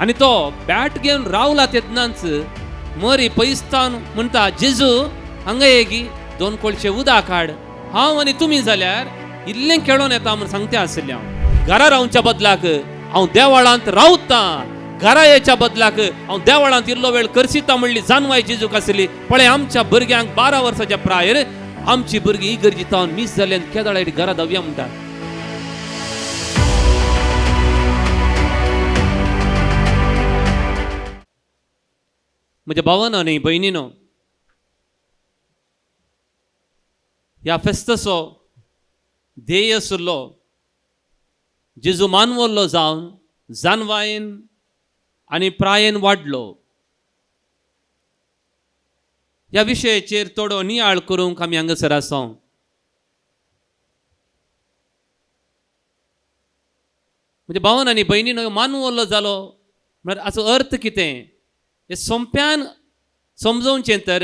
आनी तो बॅट घेवन रावला तेन्नाच मरी पैस्तान म्हणटा, जेजू हांगा येगी, दोन कोळशे उदक हाड. हांव आनी तुमी जाल्यार इल्लें खेळोन येता म्हूण सांगते आशिल्लें. हांव घरा रावच्या बदलाक हांव देवळांत रावतां, घरा येच्या बदलाक हांव देवळांत इल्लो वेळ करसिता म्हणली जानवाय जेजूक आसली. पळय आमच्या भुरग्यांक 12 वर्साच्या प्रायर आमची भुरगीं इगर्जी तावन मीस जाल्यान केदळायट घरा धांवया म्हणटात. म्हज्या भावानो आनी भयणीनो, ह्या फेस्ताचो ध्येय आशिल्लो जेजू मानवल्लो जावन जानवायेन आनी प्रायेन वाडलो. ह्या विशयाचेर थोडो नियाळ करूंक आमी हांगासर आसा. म्हज्या भावान आनी भयणीन मानवल्लो जालो म्हळ्यार हाचो अर्थ कितें हें सोंप्यान समजोवचें तर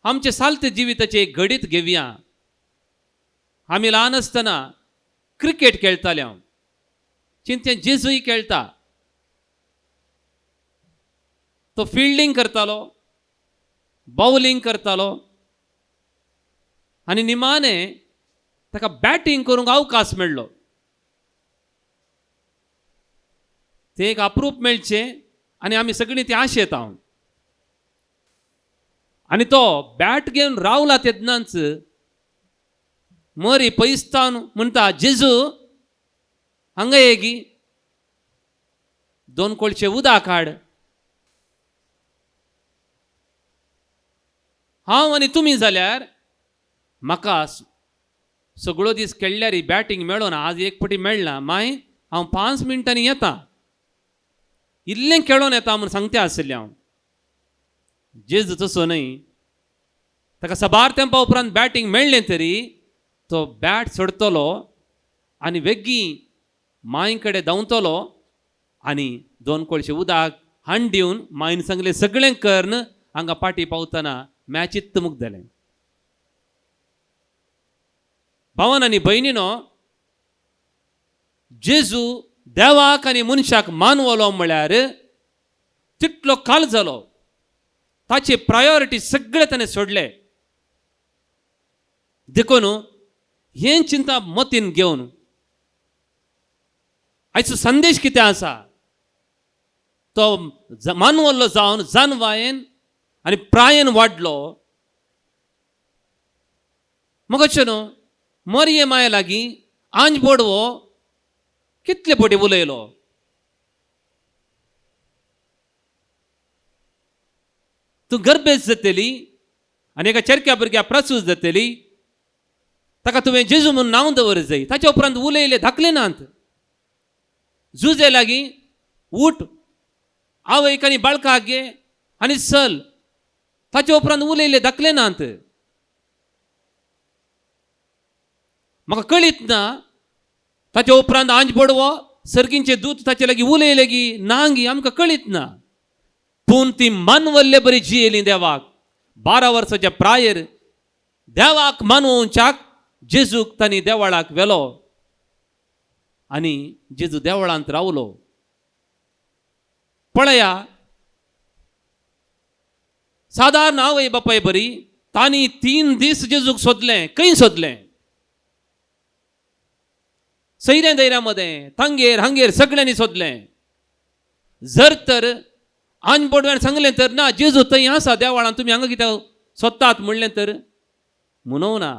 आमचे सालते जिविताचें एक घडीत घेवया. आमी ल्हान आसतना क्रिकेट खेळटाले. हांव चिंतें जेजूय खेळटा, तो फिल्डींग करतालो, बावलींग करतालो आनी निमाणे ताका बॅटींग करूंक अवकाश मेळ्ळो. तें एक अप्रूप मेळचें आनी आमी सगळीं ती आशेत हांव. आनी तो बॅट घेवन रावला तेन्नाच मरी पैस्तान म्हणटा, जेजू हांगा येगी, दोन कोळशे उदक हाड. हांव आनी तुमी जाल्यार म्हाका सगळो दीस खेळ्ळ्यार बॅटींग मेळना, आज एक पटी मेळना, मागीर हांव 5 मिनटांनी येता, इल्लें खेळोन येता म्हूण सांगते आशिल्लें हांव. जेजू तसो न्हय, ताका साबार तेंपा उपरांत बॅटींग मेळ्ळें तरी तो बॅट सोडटलो आनी वेगीं मांय कडेन धांवतलो आनी दोन कोळशे उदक हाण दिवन मायन सांगलें सगळें करून हांगा पाटी पावतना मॅचीत मुगदलें. भावान आनी भयणीनो, जेजू देवाक आनी मनशाक मानवलो म्हळ्यार तितलो काल जालो, ताची प्रायोरिटी सगळे ताणें सोडले. देखून हें चिंता मतीन घेवन आयचो संदेश कितें आसा, तो मानवल्लो जावन जानवायेन आनी प्रायेन वाडलो. मगचे न्हू मरये माये लागीं आंज बोडवो कितले पटी उलयलो. तूं गर्भेस जातली आनी एका चरक्या भुरग्या प्रसूत जातली, ताका तुवें जेजू म्हूण नांव दवर जाय. ताच्या उपरांत उलयले धाकले नात. जुजे लागीं उठ, आवयक आनी बाळकाक घे आनी चल. ताच्या उपरांत उलयले धाकले नात. म्हाका कळीत ना ताच्या उपरांत आंज बोडवो सर्गींचे दूत ताचे लागीं उलयले गी ना गी आमकां कळीत ना. पूण ती मानवल्ले बरी जियेली देवाक. 12 वर्साच्या प्रायर देवाक मानवोवच्याक जेजूक तांणी देवळाक व्हेलो आनी जेजू देवळांत रावलो. पळया सादारण आवय बापाय बरी तांणी 3 दीस जेजूक सोदलें. खंय सोदलें? सैऱ्या दैऱ्या मदें, तांगेर हांगेर सगळ्यांनी सोदलें. जर तर आंज बोडव्यान सांगलें तर ना जेजू थंय आसा देवळान, तुमी हांगा कित्याक सोदतात म्हणलें तर म्हणूं ना.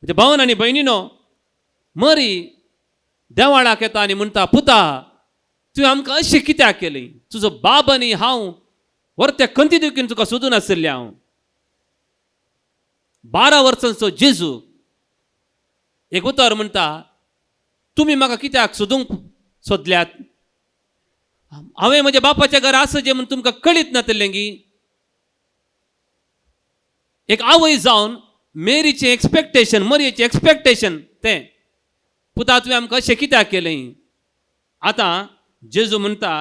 म्हज्या भावन आनी भयणीनो, मरी देवळाक येता आनी म्हणटा, पुता तुवें आमकां अशें कित्याक केलें? तुजो बाब आनी हांव व्हरत्या खंती देखून तुका सोदून आशिल्लें हांव. 12 वर्सांचो जेजू एक उतर म्हणटा, तुमी म्हाका कित्याक सोदूंक सोदल्यात? हांवें म्हज्या बापाच्या घरा आसा जें म्हूण तुमकां कळीत नातलें गी? एक आवय जावन मेरीचें एक्सपेक्टेशन, मरयेचें एक्सपेक्टेशन तें, पुता तुवें आमकां अशें कित्याक केलें? आतां जेजू म्हणटा,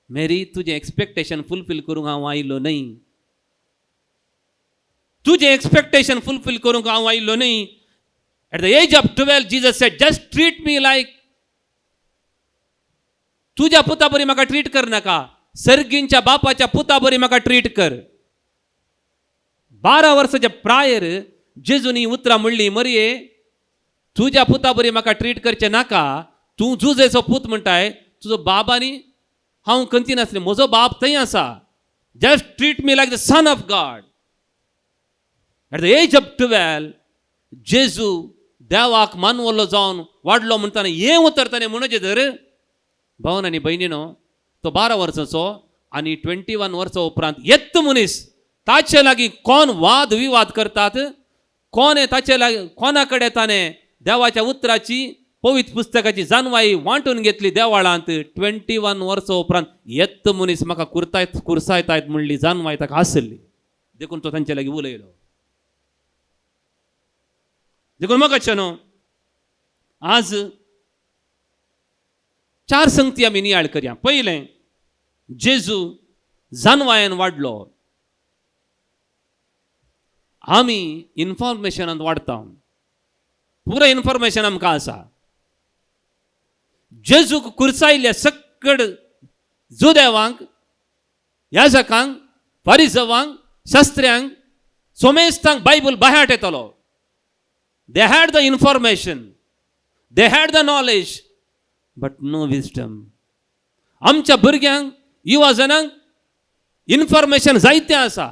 मेरी तुजें एक्सपेक्टेशन फुलफील करूंक हांव आयलो न्हय, तुजें एक्सपेक्टेशन फुलफील करूंक हांव आयलो न्हय. At the age of 12 Jesus said, just treat me like तुज्या पुता बरी म्हाका ट्रीट कर नाका, सर्गींच्या बापाच्या पुता बरी म्हाका ट्रीट कर. 12 वर्साच्या प्रायर जेजूनी उतरां म्हणली, मरये तुज्या पुता बरी म्हाका ट्रीट करचें नाका, तूं जुजेचो पूत म्हणटाय, तुजो बाबा न्ही हांव खंती नासलें, म्हजो बाप थंय आसा. Just treat me like the son of God. At the age of 12 जेजू देवाक मानवलो जावन वाडलो म्हणटाना हें उतर ताणें म्हणचें तर भावन आनी भयणीनो, तो 12 वर्सांचो आनी 21 वर्सां उपरांत येत्त मनीस ताचे लागीं कोण वाद विवाद करतात, कोण ताचे लागीं कोणा कडेन ताणें देवाच्या उतराची पवित्र पुस्तकाची जानवाई वांटून घेतली देवाळांत. 21 वर्सां उपरांत येत्त मनीस म्हाका कुर्तायत कुर्सायतायत म्हणली जानवाय ताका आसली, देखून तो तांचे लागीं उलयलो. देखून म्हाका न्हू आज 4 संगती आमी नियाळ करया. पयलें, जेजू जानवायन वाडलो. आमी इन्फॉर्मेशनान वाडटा, पुरो इन्फॉर्मेशन आमकां आसा. जेजूक कुर्सायल्ल्या सक्कड जुदेवांक, याजकांक, फारिजवांक, शास्त्र्यांक, सोमेस्तांक बायबल बाह्याट येतलो. They had the information, they had the knowledge, but no wisdom. आमच्या भुरग्यांक, युवा जणांक इन्फॉर्मेशन जायतें आसा,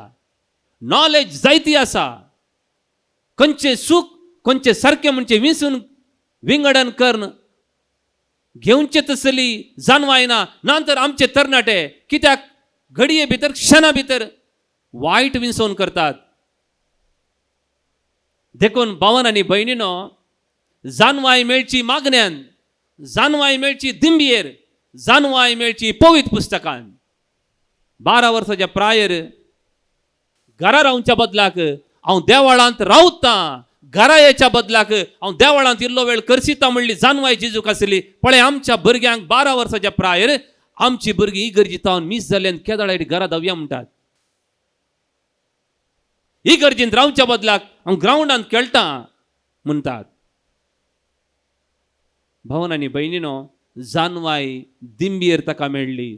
नॉलेज जायती आसा, खंयचें सूख खंयचें सारकें म्हणचें विंचून विंगडन करून घेवचे तसली जाणवाय ना. ना तर आमचे तरणाटे कित्याक घडये भितर क्षणा भितर वायट विंचोवन करतात. देखून भावन आनी भयणीनो, जानवाय मेळची मागण्यान, जानवाय मेळची दिंबियेर, जानवाय मेळची पवित्र पुस्तकान. 12 वर्साच्या प्रायर घरा रावच्या बदलाक हांव देवळांत रावतां, घरा येच्या बदलाक हांव देवळांत इल्लो वेळ करसिता म्हणली जानवाय जेजूक आसली. पळय आमच्या भुरग्यांक 12 वर्साच्या प्रायर आमची भुरगीं इगर्जी तावन मीस जाल्यान केदळा घरा धांवया म्हणटात. इगर्जींत रावच्या बदलाक हांव ग्रावंडांत खेळटा म्हणटात. भावन आनी भयणीनो, जानवाय दिंबियेर ताका मेळ्ळी,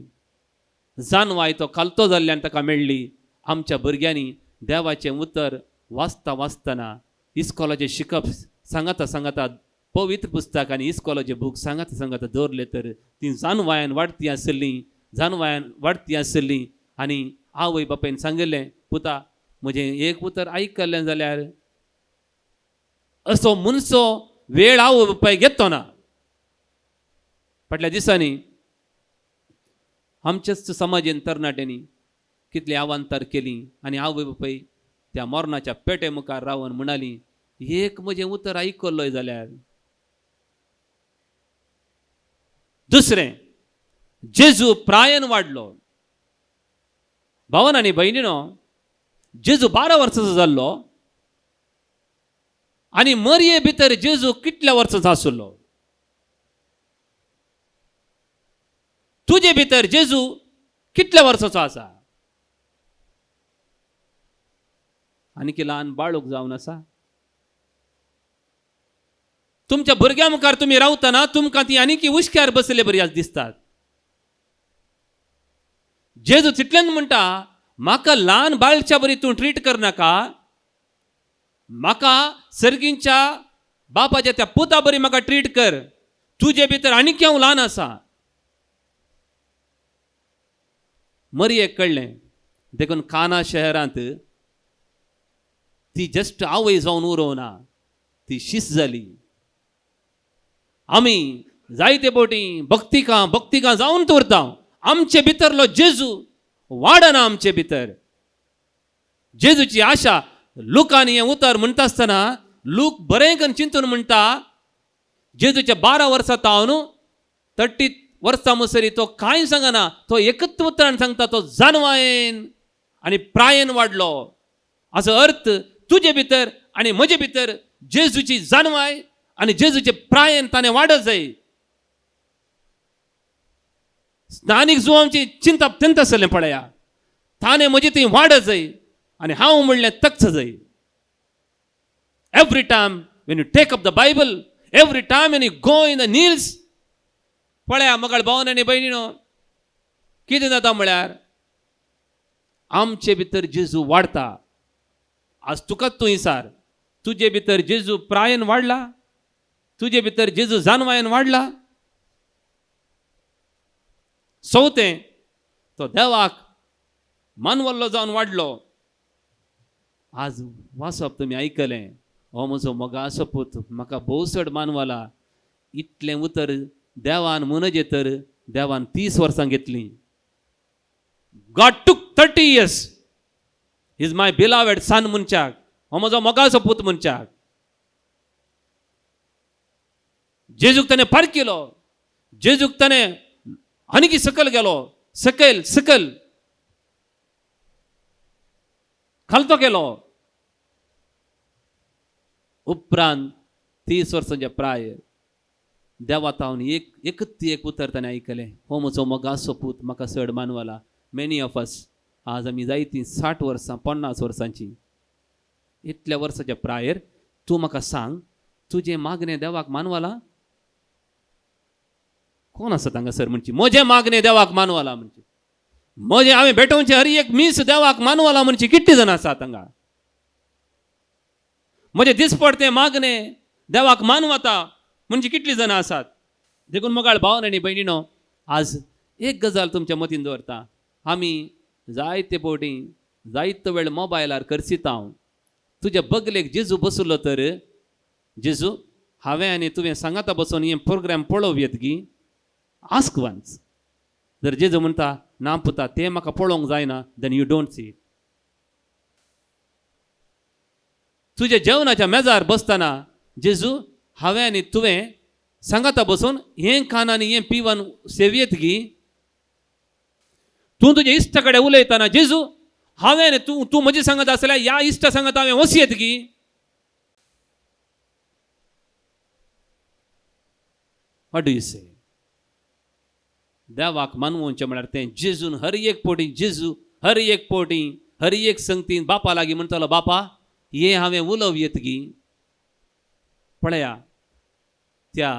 जानवाय तो खालतो जाल्ल्यान ताका मेळ्ळी. आमच्या भुरग्यांनी देवाचें उतर वाचता वाचतना, इस्कॉलाचें शिकप सांगाता सांगाता, पवित्र पुस्तक आनी इस्कॉलाचे बूक सांगाता सांगाता दवरले तर ती जानवायान वाडती आसली, जानवायान वाडती आसली. आनी आवय बापायन सांगिल्लें, पुता म्हजें एक उतर आयकल्लें जाल्यार असो मनसो वेळ आवय बापाय घेतो ना. फाटल्या दिसांनी आमच्याच समाजेन तरणाट्यांनी कितली आवांतर केली आनी आवय बापाय त्या मरणाच्या पेटे मुखार रावन म्हणाली, एक म्हजें उतर आयकल्लोय जाल्यार. दुसरें, जेजू प्रायन वाडलो. भावन आनी भयणीनो, जेजू 12 वर्सांचो जाल्लो आनी मरये भितर जेजू कितल्या वर्सांचो आशिल्लो? तुजे भितर जेजू कितल्या वर्सांचो आसा? आनी ल्हान बाळूक जावन आसा. तुमच्या भुरग्यां मुखार तुमी रावतना तुमकां ती आनीक हुस्क्यार बसले बरी आज दिसतात. जेजू तितल्यान म्हणटा, म्हाका ल्हान बाळच्या बरी तूं ट्रीट करनाका, म्हाका सर्गींच्या बापाच्या त्या पुता बरी म्हाका ट्रीट कर, तुजे भितर आनीक हांव ल्हान आसा. मरयेक कळ्ळें, देखून काना शहरांत ती जस्ट आवय जावन उरोवना, ती शीस जाली. आमी जायते बोटी भक्तिकां भक्तिकां जावन दवरता, आमचे भितरलो जेजू वाडना. आमचे भितर जेजूची आशा. लुकान हें उतर म्हणटा आसतना लूक बरें करून चिंतून म्हणटा, जेजूच्या 12 वर्सां तावन 30 वर्सां मुसरी तो कांय सांगना, तो एकच उतरान सांगता, तो जानवायेन आनी प्रायेन वाडलो. असो अर्थ तुजे भितर आनी म्हजे भितर जेजूची जानवाय आनी जेजूचे प्रायेन ताणें वाडत जाय. स्थानीक जुवांची चिंता तेंत आसलें पळया, ताणें म्हजी ती वाडत जाय आनी हांव म्हणलें तकच जाय. Every time when you take up the Bible, every time when you go in the kneels. पळया मगाळ भावन आनी भयणीनो, कितें जाता म्हळ्यार आमचे भितर जेजू वाडता. आज तुकाच तूं विचार, तुजे भितर जेजू प्रायन वाडला? तुजे भितर जेजू जानवायन वाडला? चवथें, तो देवाक मानवल्लो जावन वाडलो. आज वाचप तुमी आयकलें, हो म्हजो मोगाचो पूत म्हाका भोव चड मानवला. इतलें उतर देवान म्हणजें तर देवान 30 वर्सां घेतलीं. God took 30 years. Is my beloved son म्हणच्याक, हो म्हजो मोगाचो पूत म्हणच्याक. जेजूक ताणें पारखिलो, जेजूक ताणें आनीक सकयल गेलो, सकयल सकयल खालतो केलो. उपरांत 30 वर्सांच्या प्राय देवा तावन एक एकच एक उतर ताणें आयकलें, हो म्हजो मोगाचो पूत म्हाका चड मानवला. मेनी ऑफ अस आज आमी जायतीं 60 वर्सां 50 वर्सांची. इतल्या वर्साच्या प्रायर तूं म्हाका सांग, तुजें मागणें देवाक मानवला? कोण आसा हांगासर म्हणची म्हजें मागणें देवाक मानवला म्हणची, म्हजें हांवें भेटोवचें हर एक मीस देवाक मानवला म्हणची कितली जाणां आसात हांगा? म्हजें दिसपडतें मागणें देवाक मानवता म्हणजे कितली जाणां आसात? देखून मोगाळ भावन आनी भयणीनो, आज एक गजाल तुमच्या मतीन दवरता, आमी जायते फावटी जायतो वेळ मोबायलार करसिता. हांव तुज्या बगलेक जेजू बसलो तर, जेजू हांवें आनी तुवें सांगाता बसून हें प्रोग्राम पळोवयेत गी? Ask once. जर जेजू म्हणटा ना पुता तें म्हाका पळोवंक जायना, then you don't see. तुज्या जेवणाच्या मेजार बसतना जेजू हांवें आनी तुवें सांगाता बसून हें खान आनी हें पिवन सेवयेत गी? तूं तुज्या इश्टा कडेन उलयतना जेजू हांवें आनी तूं तूं म्हजी सांगत आसल्यार ह्या इश्टा सांगत हांवें वसयेत गी? What do you say? देवाक मानवोवचें म्हळ्यार तें जेजून हर एक पवटी, जेजू हर एक पवटी हर एक संगतीन बापा लागीं म्हणटालो, बापा हें हांवें उलोवं येत गी? पळया त्या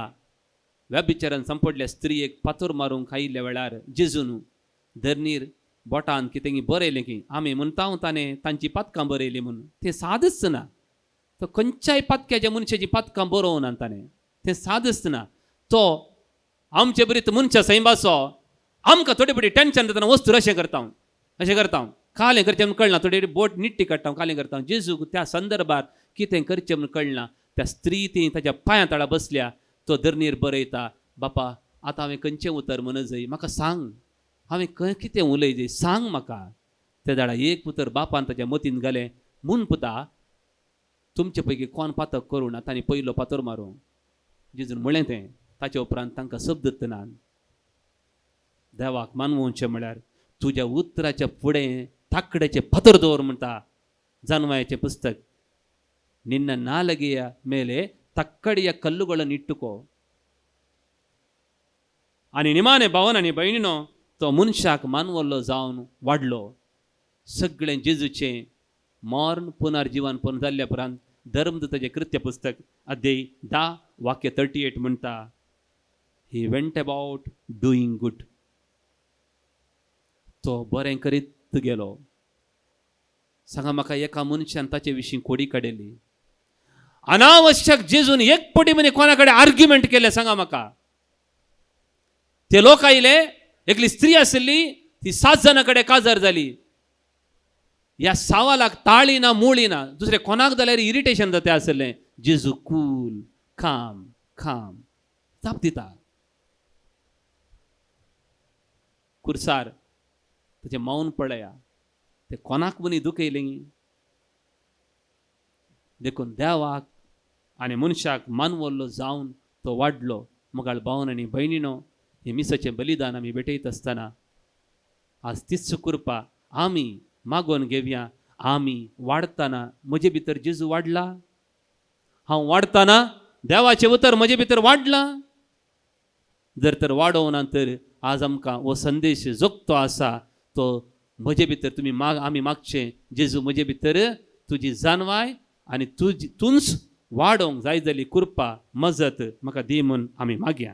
व्यभिचारान सांपडल्या स्त्रियेक फातर मारूंक आयिल्ल्या वेळार जेजून धरणीर बोटान कितें बरयलें की आमी म्हणटा ताणें तांची पातकां बरयलीं म्हूण. तें सादच ना, तो खंयच्याय पातक्याच्या मनशाचीं पातकां बरोवना ताणें, तें सादच ना. तो आमचे बरी मनशा सैंबाचो आमकां थोडी थोडी टेंशन जातना वस्तू अशें करता, अशें करता, कालें करचें म्हूण कळना, थोडी बोट निट्टी काडटा, कालें करता. जेजूक त्या संदर्भार कितें करचें म्हूण कळना. त्या स्त्री ती ताच्या पांयां तळा बसल्या, तो धरणीर बरयता, बापा आतां हांवें खंयचें उतर म्हणू जाय, म्हाका सांग, हांवें खंय कितें उलय जाय, सांग म्हाका. त्या दाडा एक उतर बापान ताच्या मतीन घालें, म्हूण पुता तुमचे पैकी कोण पातक करूं ना तांणी पयलो फातर मारूं. जेजून म्हणलें तें. ताचे उपरांत तांकां शब्द ना. देवाक मानवोवचें म्हळ्यार तुज्या उतराच्या फुडें ताकडेचें फातर दवर म्हणटा जानवायाचें पुस्तक. निन्न नालगिया मेले तक्कडिय कल्लुಗಳನ್ನು ಇಟ್ಟುಕೋ. आनी निमाणे भावन आनी भयणीनो, तो मनशाक मानवल्लो जावन वाडलो. सगळें जेजूचें मर्ण पुनर्जिवन पुन जाल्ल्या उपरांत धर्मदूताचें कृत्य पुस्तक अध्याय 10 वाक्य 38 म्हणटा, he went about doing good. तो बरें करीत गेलो. सांगा म्हाका, एका मनशान ताचे विशीं कोडी काडिल्ली. अनावश्यक जेजून एक पटी म्हणे कोणा कडेन आर्ग्युमेंट केलें, सांगा म्हाका. ते लोक आयले, एकली स्त्री आशिल्ली, ती 7 जाणां कडेन काजार जाली. ह्या सावालाक ताळी ना मुळी ना, दुसरे कोणाक जाल्यार इरिटेशन जाता आसलें. जेजू कूल काम काम जाप दिता. कुर्सार ताचें मौन पळया, ते कोणाक म्हणी दुखयलें. देखून देवाक आनी मनशाक मानवल्लो जावन तो वाडलो. मुखार भावन आनी भयणीनो, हें मिसाचें बलिदान आमी भेटयत आसतना आज तीच कृपा आमी मागोवन घेवया. आमी वाडटना म्हजे भितर जेजू वाडला, हांव वाडटना देवाचें उतर म्हजे भितर वाडलां. जर तर वाडोवना तर आज आमकां हो संदेश जोगतो आसा तो म्हजे भितर तुमी माग, आमी मागचें, जेजू म्हजे भितर तुजी जानवाय आनी तुजी तूंच वाडोवंक जाय जाली कृपा मजत म्हाका दी म्हूण आमी मागया.